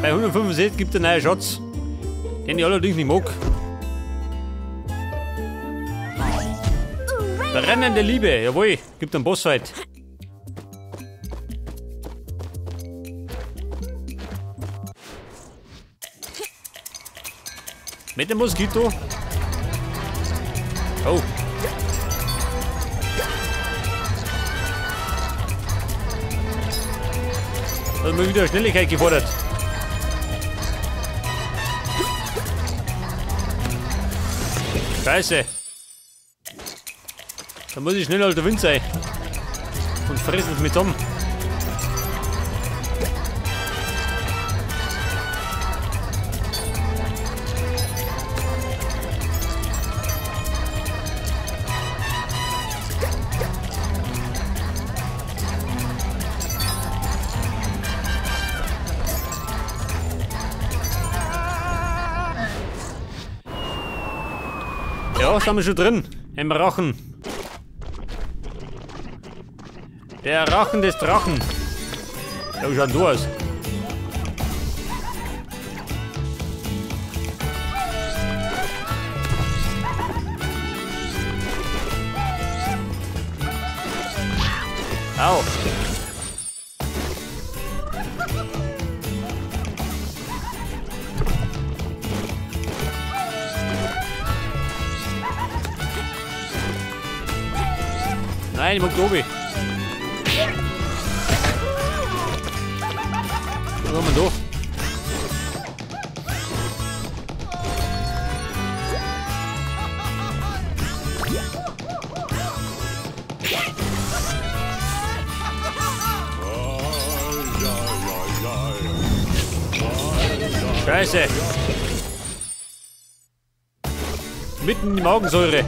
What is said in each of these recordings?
Bei 165 gibt es einen neuen Schatz, den ich allerdings nicht mag. Brennende Liebe, jawohl, gibt einen Bossfight. Mit dem Moskito. Oh. Da hat mal wieder Schnelligkeit gefordert. Scheiße. Da muss ich schneller als der Wind sein. Und fressen es mit zusammen. Ja, sind wir schon drin. Im Rachen. Der Rachen des Drachen. Ja, wie schaut denn du aus? Au. Nein, ich mag Tobi. Was haben wir da? Scheiße! Mitten in die Magensäure.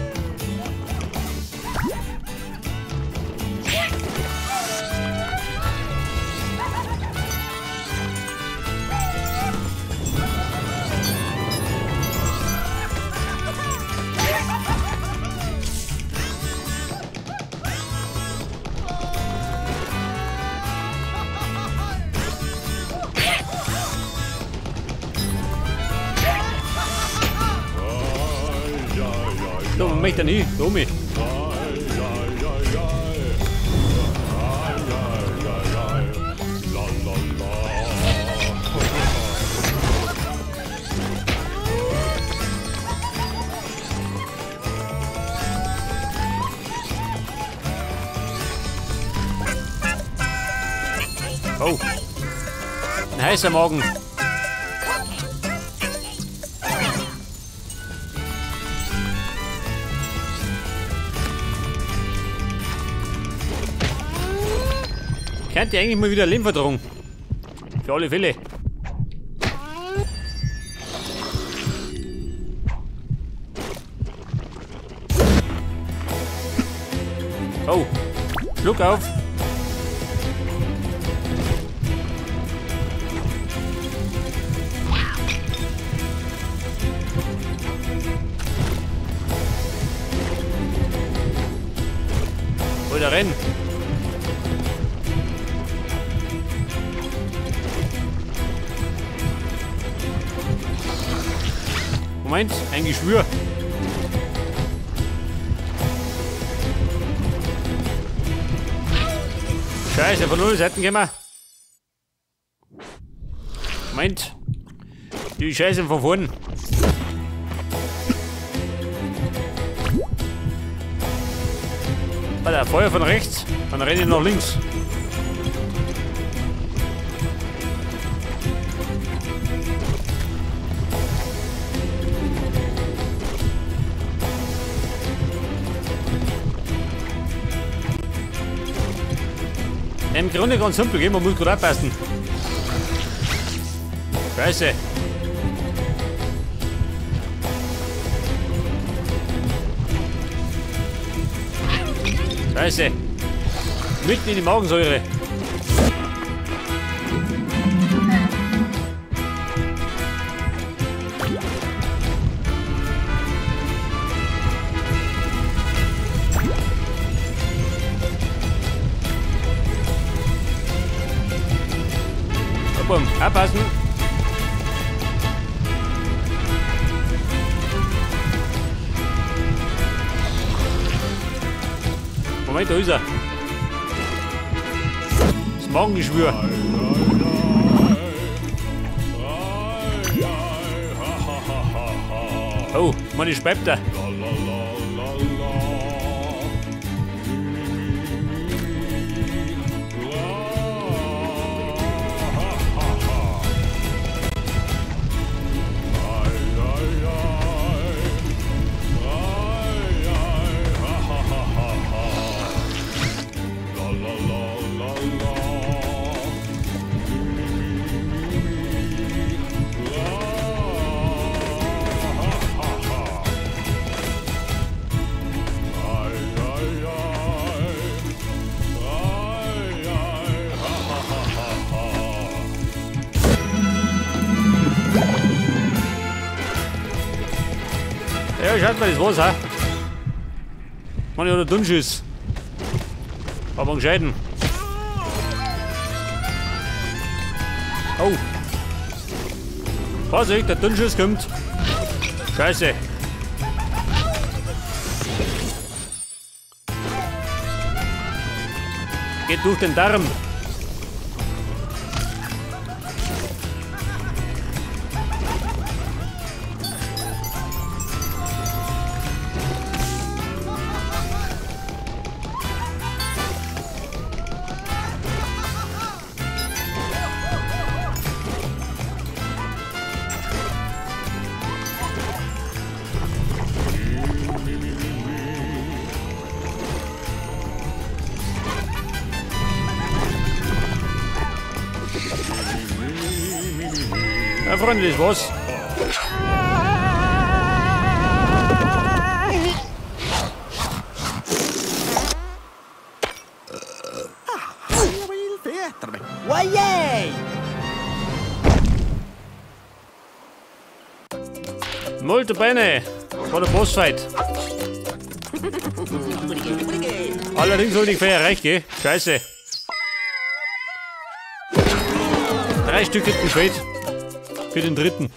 Da, man möchte nie, Domi. Oh, ein heißer Magen. Könnte eigentlich mal wieder Leben vertragen. Für alle Fälle. Oh, Schluck auf. Oder rennen. Moment, ein Geschwür. Scheiße, von null Seiten gehen wir. Moment. Die Scheiße von vorn. Alter, Feuer von rechts, dann renne ich nach links. Im Grunde ganz simpel, gell? Man muss gut aufpassen. Scheiße. Scheiße. Mitten in die Magensäure. Aufpassen. Moment, da ist er. Das Magengeschwür. Oh, meine speibt er. Ja, schaut mal, das war's, ha? Mann, ich hab einen Dünnschiss. Aber einen gescheiten. Oh. Vorsicht, der Dünnschiss kommt. Scheiße. Geht durch den Darm. Ja, Freunde, das war's. Molto bene. Das war der Bossfight. Allerdings habe ich nicht erreicht, gell? Scheiße. 3 Stück hätten gefehlt. Für den dritten.